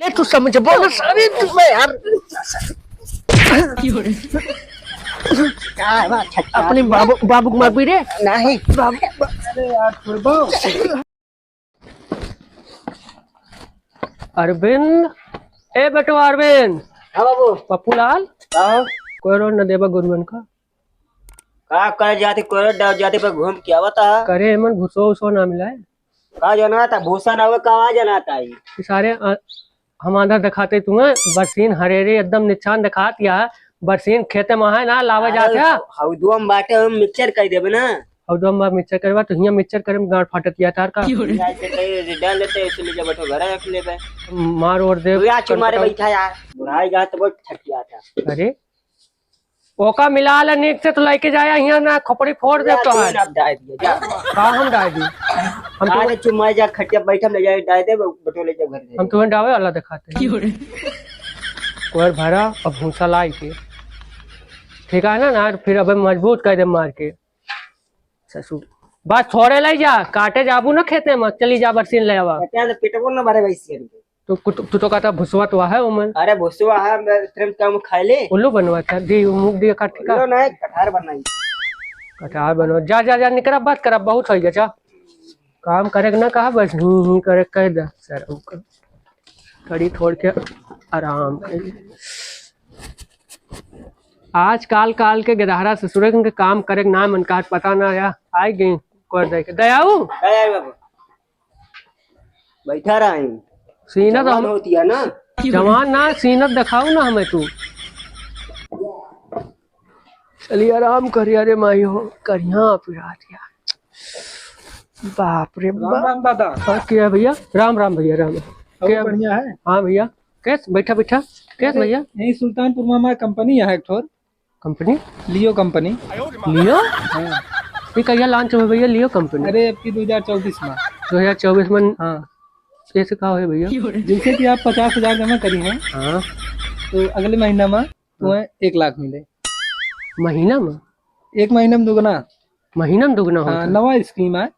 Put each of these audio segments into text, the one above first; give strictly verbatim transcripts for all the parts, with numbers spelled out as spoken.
ए, तू समझ बोल, अरे तू, मैं यार। का बा, छक्का? अपने बाबू, बाबू को मार भी रे। नहीं। बाबू, बा- अरे यार, छोड़ दो। अरविंद, ए बेटवा अरविंद। हाँ बाबू। पप्पू लाल। हाँ। कोई रोड न देबा गोरुअन का। का करे जाती, कोई रोड जाती पर घूम के आवता है। करे एमन भूसो उसो ना मिला है। का जाना था, भूसा ना हुआ, का जाना था ई? ई सारे, अ, हम आधा दिखाते तुम्हें, बरसीन हरेरे एकदम निशान दिखात या, बरसीन खेते में है ना, लावे अरे, जात है। हौदुआ में बाटे, हम मिक्सचर कर देबे ना। हौदुआ में मिक्सचर करबा, तो हियां मिक्सचर करे में गांड फाटत या तार का। नहीं, तो कहीं डाल लेते, इसलिए जब बैठो घर रख लेबे। मार और दे, तू या चुप मारे कंट्रोल। बैठा यार, बुढ़ाई जा तो बहुत थक गया था। अरे, ओका मिला ले नीक से, तो लेके जाया हियां ना, खोपड़ी फोड़ दे तो है। आप डाल दिया, जा। का हम डाल दी? हम तो अरे चुम्मा जा, खटिया बैठा ले जाए, डाल दे, बैठो ले जाओ घर। हम तुम्हें डावे वाला दिखाते हैं। क्यों रे? कोयर भरा, अब भूसा लाई के। ठीक है ना, ना, फिर अब मजबूत कर दे मार के। ससुर, बस थोड़े ले जा, काटे जाबू ना खेते में, चली जा बरसीन ले आवा। क्या तो पेटवो ना भरे भाई सियन के। तो कुछ, तू तो कहता भुसवा तो है उमन। अरे भुसवा है, मैं तुरंत काम खा ले। उल्लू बनवा था, दी मुंह दिया काट का। उल्लू नहीं, कटहर बनाई। कटहर बनवा, जा, जा, जा, निकरा, बात करा, बहुत हो गया, जा। काम करे के ना कहा, बस ही, ही करे के कह दे, सर, ओकर। कड़ी थोड़ के आराम कर। आजकाल काल के गदहरा ससुरे के काम करे के नाम मन का पता ना आया। आइ गई कर दे के। दयाऊ। दयाऊ बाबू। बैठा रही। सीना तो जवान हम होती है ना। जवान ना, सीना दिखाऊ ना हमें तू। चलिए आराम करिए। अरे माई हो, करिया पिरात यार। बाप रे राम बाप। राम दादा। हाँ, क्या भैया? राम राम भैया, राम राम। और क्या? बढ़िया है? हाँ भैया, कैस? बैठा, बैठा। कैस अरे, भैया? यही सुल्तानपुर में हमारी कंपनी है एक ठोर। कंपनी? लियो कंपनी। लियो? हाँ। ये कहिया लॉन्च हुआ भैया, लियो कंपनी? अरे, अब की दो हज़ार चउबीस में। दो हज़ार चउबीस में? हाँ। कैसे का है भैया? जैसे कि आप पचास हजार जमा करी हैं, हाँ। तो अगले महीना में तुम्हें एक लाख मिले। महीना में? एक महीना में दुगना। महीना में दुगना हाँ, होता है? नवा स्कीम है।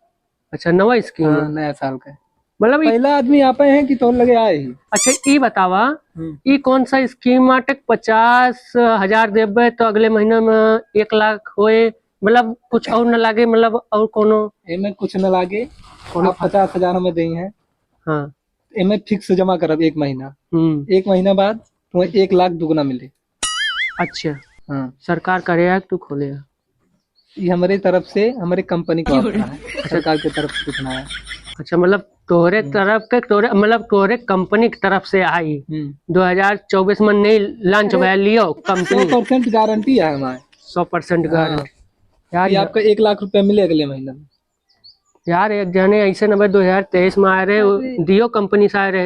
अच्छा, नवा स्कीम हाँ, है। नया साल का। मतलब ई पहला आदमी आपे हैं कि तोर लगे आए ही। अच्छा, ई बतावा, हम्म। ई कौन सा स्कीम आटे, पचास हजार देबे तो अगले महीना में एक लाख होए, मतलब कुछ और न लागे, मतलब और कोनो? एमे कुछ न लागे, कोनो आप फा- पचास हजार में देई हैं। हाँ। एमे फिक्स जमा करब एक महीना। हम्म। एक महीना बाद तुम्हें एक लाख दुगना मिले। अच्छा। हाँ। सरकार करे है, तू खोले है? ये हमारे तरफ से, हमारे कंपनी को क्यों रे? आता है, सरकार की तरफ से कुछ ना है। अच्छा, मतलब तोहरे हम्म। तरफ के, तोहरे, मतलब तोहरे कंपनी की तरफ से आई। हम्म। दो हज़ार चउबीस में नई लॉन्च अरे, भया लियो कंपनी। सौ परसेंट गारंटी है हमारे। सौ परसेंट हाँ। गारंटी। यार, ये ये आपका एक लाख रुपया मिले अगले महीने में। यार, एक जने ऐसे नंबर दो हज़ार तेईस में आए रहे, अरे। दियो कंपनी से आए रहे।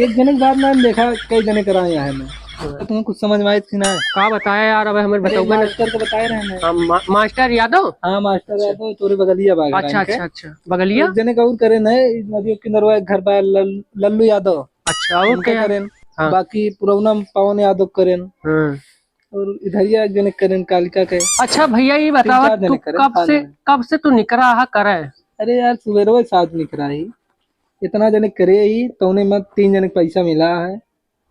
एक जने के बात ना देखा, कई जने कराए यहाँ में। हाँ। तो तुम्हें कुछ समझ में आए कि ना? का बताया यार, अब हमें अरे, बताओगे ना? मास्टर को बताए रहे ना। हाँ, मा-, मास्टर यादव? हाँ, मास्टर अच्छा। यादव, तोरे बगलिया बाग अच्छा, रहे हैं। अच्छा, अच्छा। बगलिया? एक जने का और करे ना, नदियों किनारे एक घर बा, लल-, लल्लू यादव। अच्छा, और उनका क्या? करेन। हाँ। बाकी पुरौना पवन यादव करेन। हाँ। और इधरिया एक जने करेन कालिका के। अच्छा भैया, ये तीन बतावा, चार जने तू करेन, कब हाँ से, जने। कब से तू निकरा हा करे? अरे यार, सुबेरवे सात निकरा ही, इतना जने करे ही, तौने में तीन जने के पैसा मिला है,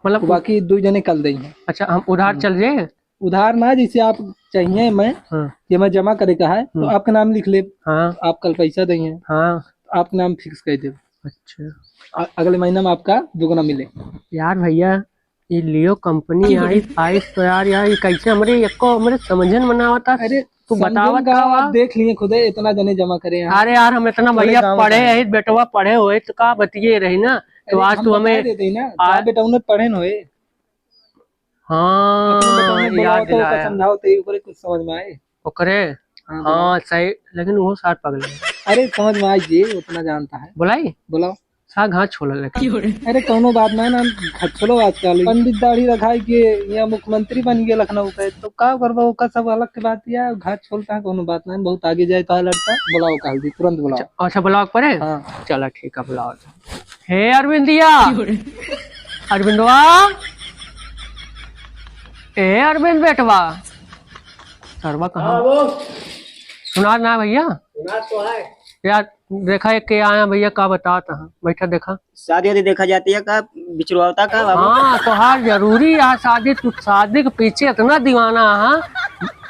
मतलब तो बाकी दो जने कल देई हैं। अच्छा, हम उधार हम्म। चल जाए? उधार ना, जैसे आप चाहिए मैं, हाँ। ये मैं जमा करे का है, तो हम्म। आपका नाम लिख ले, हाँ। आप कल पैसा देई हैं, हाँ। आपका नाम फिक्स कर दे। अच्छा। अ-, अगले महीना में आपका दुगना मिले। यार भैया, ये लियो कंपनी आई, आइस तो यार, यार, ये कैसे हमरे, एको हमरे समझन में ना आवता। अरे, तू समझन बतावत का का आप बा? देख लिए खुदे, इतना जने जमा करे हैं। अरे यार, हम इतना थोड़े भैया गाँव पढ़े का है। हैं, बेटवा पढ़े होए, तो का बतिये रही ना, तो अरे, आज हम तू बता हमें देते ही ना, आ- का बेटा उन्हें पढ़े न होए। हाँ, अपने बेटा उन्हें याद बुलाओ तो दिलाया। समझाओ तो ये ऊपर कुछ समझ में आए। ओकरे? हाँ, हाँ, बुलाओ। सही, लेकिन वो सार पगले। अरे, समझ में आई जी, उतना जानता है। बुलाई? बुलाओ। सा घास छोला लेके। अरे, कौनो बात ना, ना, घास छोलो आजकल। पंडित दाढ़ी रखाई के यहाँ मुख्यमंत्री बन गए लखनऊ के, तो का करबा, ओका सब अलग के बात या, घास छोलता है, कौनो बात ना, बहुत आगे जाए तो लड़का। बुलाओ, काल दी, तुरंत बुलाओ। अच्छा, अच्छा, बुलाओ पड़े? हाँ। चला, ठीक है, बुलाओ। हे अरविंदिया, अरविंदवा, ए अरविंद बेटवा, सरवा कहाँ? हाँ, वो। सुना ना भैया? सुना तो है। यार, देखा है के आया भैया, का बतावत है, बैठा देखा। शादी वादी देखा जाती है का, बिचरवावता का बाबू? हाँ, तोहार जरूरी है शादी, तू शादी के पीछे इतना दीवाना है,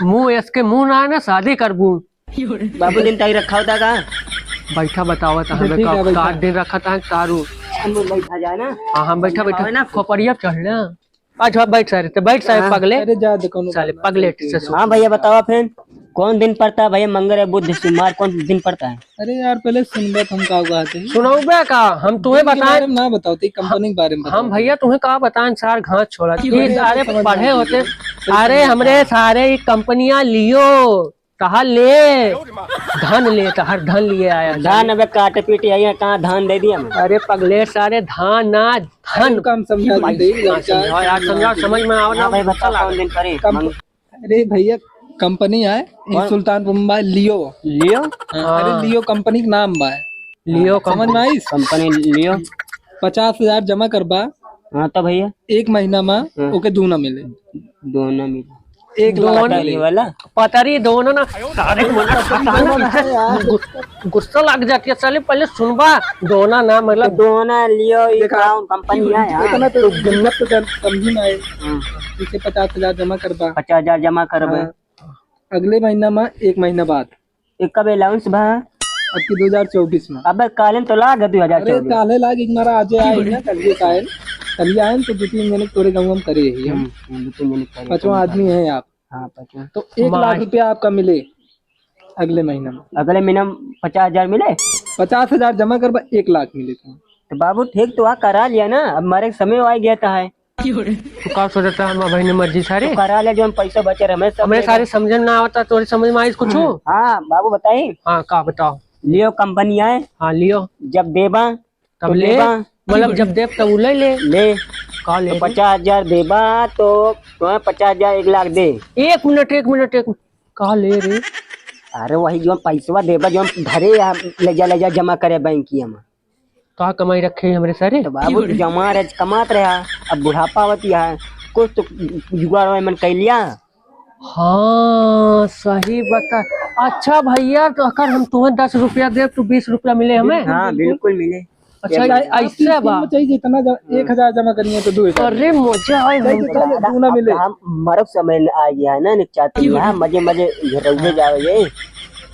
मुँह इसके मुँह ना है ना, शादी करबू। बाबू दिन तारीख रखा होता का? बैठा बतावत है, ठीक है, का, बैठा। का दिन रखा था, तारू। हम बैठा जाए ना। हाँ, हम बैठा, बैठा, बैठा। खोपड़िया चढ़ ना। अच्छा, बैठ सारे, तो बैठ सारे हाँ। पगले। अरे जा दे, कौनो साले बात ना। पगले से सु- हाँ भैया, बतावा फिर, कौन दिन पड़ता है भैया? मंगर है, बुध, सोमवार, कौन दिन पड़ता है? अरे यार, पहले सुनबे तो हम का बात है। सुनाऊबे का? हम तुम्हें इनके बताएं। बारे में ना बताओ, तो कंपनी के बारे में हम बताओ। भैया तुम्हें का बताएं, सार घास छोड़ा। अरे ये यार, सारे समझ पढ़े में होते। समझ अरे में हमरे सारे ये कंपनियां लियो, तहार ले, धन ले, तहार धन लिए आया। धान अबे काटे पीटे आई है, कहाँ धान दे दिया हम? अरे पगले सारे, धान ना, धन। अरे कम समझा भाई, दे, हाँ, लड़का। समझाओ यार, समझाओ, समझ में आओ ना। हाँ भाई, बताओ कौन दिन करे? कम-, मंग- अरे भैया, कंपनी है, कौन? सुल्तानपुर में लियो। लियो? हाँ, हाँ। अरे लियो कंपनी के नाम बा। लियो समझ में आइस? कंपनी लियो। पचास हजार जमा करबा। हाँ, तो भैया? एक महीना में हाँ। ओके दूना मिले। दूना मिले। एक लाख दोनों मिले। वाला? पता नहीं, दोनों ना, सारे के मन में गुस्सा लग जाती है। साले, पहले सुनबा, दोना ना, मतलब, दोना लियो, ये देखा, कौन कंपनी है यार? इतना तो गिनत तो जन-, समझी ना है। हाँ। इसे पचास हजार जमा करबा। पचास हजार जमा करबे। हाँ। अगले महीना में, एक महीना बाद। एक कब अलाउंस बा? अब की दो हजार चउबीस में। अबे काले तो लाग है दो हजार चउबीस। अरे काले लाग, एक मारा आज आए ना, कल के काहे? कल आए तो दो तीन जने तोरे गाँव में करे ही हम। हम्म, हम्म, दो तीन जने करे, पाँचवा आदमी है आप। हाँ, पाँचवा। तो एक लाख रुपया आपका मिले अगले महीना में। अगले महीना में पचास हजार मिले? पचास हजार जमा करबा, एक लाख मिले तुम। तो बाबू ठीक तो आ, करा लिया ना, अब मारे समय आ गया था है। तू का सोचता है, हमार बहिन मर्जी सारे? तू करा ले, जो हम पैसा बचे रहे, हमें सब हमरे ले सारे ले। समझ में ना आवता, तोरे समझ में आइस कुछ? हम्म। हाँ, बाबू बताई। हाँ, का बताओ? लियो कंपनी आए। हाँ, लियो। जब देबा, तब तो ले। देबा। मतलब, जब देब, तब उ ले ले। ले। का ले तो रे? पचास हजार देबा, तो तुम्हें पचास हजार, एक लाख दे। एक मिनट, एक मिनट, एक मिनट। का ले रे? अरे, वही जो पैसवा देबा, जो हम घरे या ले जा, ले जा, जमा करे बैंकिया में। का कमाई रखे है हमरे सारे? तो बाबू, तू जमा रहे, कमात रहा, अब बुढ़ापा आवत है, कुछ तो जुगाड़ वाड़ मन कर लिया। हाँ, सही बता। अच्छा भैया, तो अगर हम तुम्हें दस रुपया देब, तो बीस रुपया मिले हमें? हाँ, बिल्कुल मिले। अच्छा, ऐसे बा? चाहिए जितना ज-, एक हजार जमा करिए तो दो हजार। अरे, मजा आए। दूना मिले। हम मरब समय आ गया है ना, चाहते हैं, मजे, मजे, घर रउए जावे ये।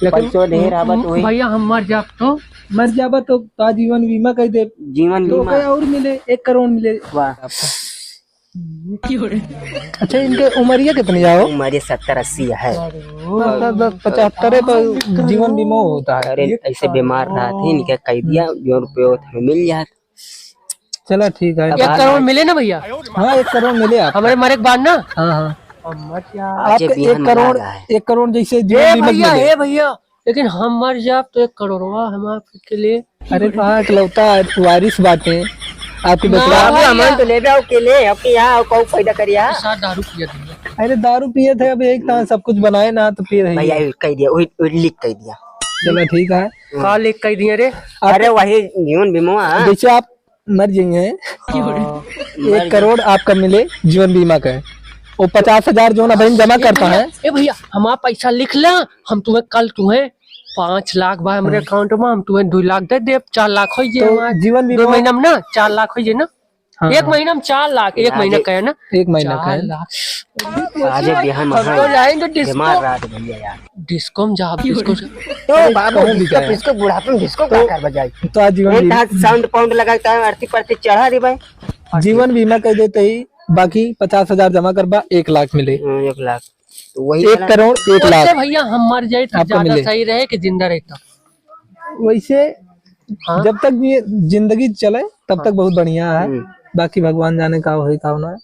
लेकिन पैसो ढेर आवा तो वही। भैया, हम मर जाब तो? मर जाबा तो का जीवन बीमा कर दे। जीवन तो बीमा। कई और मिले, एक करोड़ मिले। वाह। अच्छा, इनके उमरिया कितनी जाओ? उमरिया सत्तर अस्सी है। बस, बस, बस, पचहत्तर पर जीवन बीमा होता है। अरे, ऐसे बीमार रहत ही, इनके कह दिया, जो रुपये होत हमें मिल जात। चला, ठीक है। एक करोड़ मिले ना भैया? हाँ, एक करोड़ मिले आप। हमरे मरे के बाद ना? हाँ, हाँ। आप एक करोड़, एक करोड़ जैसे जीवन बीमा मिले। ए भैया, लेकिन हम मर जाब तो एक करोड़वा हम आपके लिए। अरे, तो हाँ, इकलौता वारिस बाटे आपके ना बचवा। बाबू, हम तो लेबे आओ के ले, अब के यहाँ आओ, कऊ फायदा करिया। साथ दारू पिया दिया। अरे, दारू पिए थे, अब एक तान सब कुछ बनाए ना, तो पी रही भैया, है। कह दिया, वही, वही लिख कह दिया। चलो, ठीक है। का लिख कह दिया रे? आप अरे, वही जीवन बीमा। जैसे आप मर जाइए, हाँ। एक करोड़ आपका मिले जीवन बीमा का, वो पचास हजार जो ना बहन जमा करता है। ए भैया, हमार पैसा लिख ला, हम तुम्हें कल तुम्हें पाँच लाख बा हमरे हाँ। अकाउंट में, हम तुम्हें दो लाख दे देब, चार लाख होई जे तो हमार। जीवन दो बीमा महीना में ना चार लाख होई जे ना। हाँ, एक हाँ। महीना में चार लाख, एक महीना का है ना? एक महीना का है। चार लाख। आजे बिहान हम तो जाएंगे डिस्को। बीमार रात भैया यार। डिस्को में जा, डिस्को जा। तो बाबू, कहूँ भी डिस्को, जाए। डिस्को बुढ़ापे में डिस्को का तो, कर बजाई? तो आज जीवन एक बीमा हाथ साउंड पाउंड लगा के अर्थी पर्थी चढ़ा दे भाई। जीवन बीमा कर देते ही बाकी पचास हजार जमा करबा, एक लाख मिले। हाँ, एक लाख। तो वही एक करोड़ एक लाख। वैसे भैया, हम मर जाए तो आपका ज्यादा मिले। सही रहे कि जिंदा रहे तो? वैसे हाँ। जब तक ये जिंदगी चले, तब तक हाँ। बहुत बढ़िया है। हम्म। बाकी भगवान जाने का होई, का ना।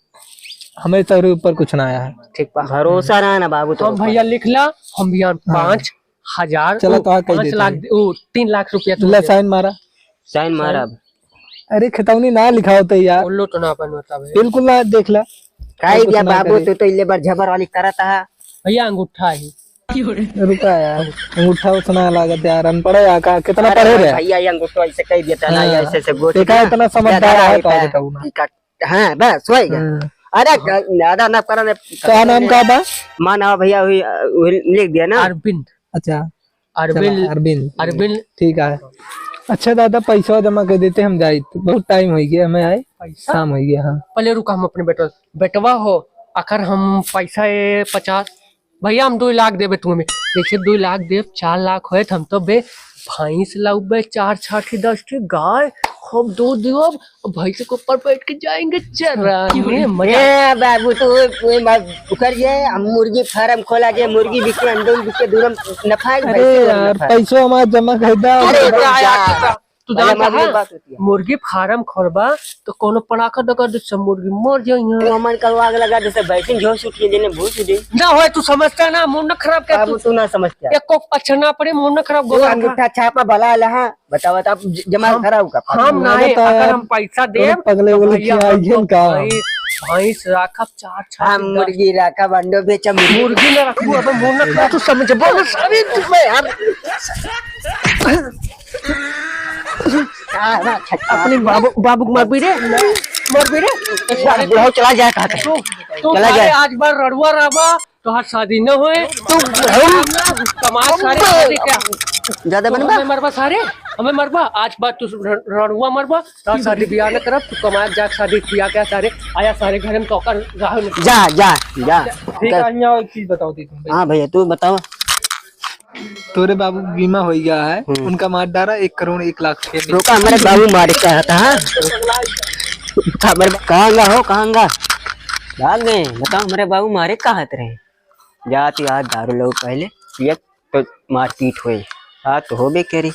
हमें तो ऊपर कुछ ना आया है। ठीक बा। भरोसा रहा ना बाबू, तो तो भैया लिख ला, हम भी हाँ। पाँच हजार, चलो, ओ, तो हाँ, कह पाँच देते लाख, हैं। ओ, तीन लाख रुपया तू ले दे। साइन मारा। साइन मारा। अरे, खतौनी ना लिखावत है यार। उल्लू तो ना बनवत है। बिल्कुल ना, देख ला। काहे कुछ दिया ना बाबू, करे। तू तो इले बार झबर वाली करत है। भैया, अंगूठा है। रुका यार, अंगूठा उतना लागत यार, अनपढ़ है का? कितना अरे पढ़े भाई, रे? भैया, ये अंगूठा ऐसे कह दिया था ना, हाँ। ऐसे, ऐसे गोच देखा, दिया। इतना समझदार देखा है, है, कहा बताऊँ ना। ये काट, हाँ, बस, वही गया। हाँ। अरे, हाँ। ज्यादा ना करा ना। का नाम का बा? माँ नाम भैया, वही, वही लिख दिया ना। अरविंद। अच्छा। अरविंद। चला, अरविंद। अरविंद। ठीक है। अच्छा दादा, पैसा जमा कर देते, हम जाइत, बहुत टाइम होइ गया हमें आए। पैसा? शाम होइ गया, हाँ। पहले रुका, हम अपने बेटवा, बेटवा हो, आखिर हम पैसा ए पचास, भैया हम दुइ लाख देबे तुम्हें, देखिए दुइ लाख देब, चार लाख होए तो हम तो बे भैंस लाउबे, चार छाठी दस ठी गाय, खूब दूध दियो, भैंस के ऊपर बैठ के जाएंगे चराने, मजा। ए बाबू, तू, तू मत कर, ये हम मुर्गी फार्म खोला जे, मुर्गी बिके, अंडे बिके, दूरम नफा है, अरे भैंस के यार, नफा है। पैसो हमार जमा कर दो। अरे अरे जा जा। यार, तू भैया, जानता हमारी है? बात होती है। मुर्गी फार्म खोलबा तो कोनो पड़ाका दगा दे, सब मुर्गी मर जाइए। तो हमन का आग लगा दे, सब भैंसिन झोंस उठिए, देने भूस दे। ना होए, तू समझता ना, मूड ना खराब कर बाबू, तू। तू ना समझता। एको अच्छा ना पड़े, मूड ना खराब, वो गोबर खा। अंगूठा छापा भला आला, हाँ। बताओ, बताओ, ज-, जमा हम, कराओ का? हम ना है, बता अगर यार, हम पैसा देब, पगले तो वगले भैया खियाई हम है तो का? भैंस, भैंस राखब, चार, चार हम के दस। मुर्गी राखब, अंडो बेचब, मुर्गी मुर्गी ना रखू, अब हम ना खा, तू समझ, बोल, सारे तू मैं यार। अपने बाबू, बाबू को मार भी रे, मार भी रे। बुढ़ऊ चला जाए, कहा था। तू, तू चला सारे जाए। आज बार रड़ुआ रहबा, तोहार शादी न होए। तू हम कमाल सारे शादी क्या? ज्यादा तू बनबा? हमें मरबा सारे, हमें मरबा। आज बाद तू र-, रड़ुआ मरबा, तोहार शादी बियाह न करब, तू कमाए जा, शादी बियाह क्या सारे, आया सारे घर में तोकर रहो न। जा, जा, जा। ठीक है, यहाँ एक चीज बताओ दी तुम। हाँ भैया, तू बताओ। तोरे बाबू बीमा हो गया है, हम्म। उनका मार डारा एक करोड़ एक लाख के। रुका, हमारे बाबू मारे का था, हाँ? हमारे बा-, कहाँ गा हो, कहाँ गा? भाग गए, बताओ, हमारे बाबू मारे कहाँ रहे? जात यार दारू लोग पहले पियत तो मारपीट होई। हाँ, तो होबे करी।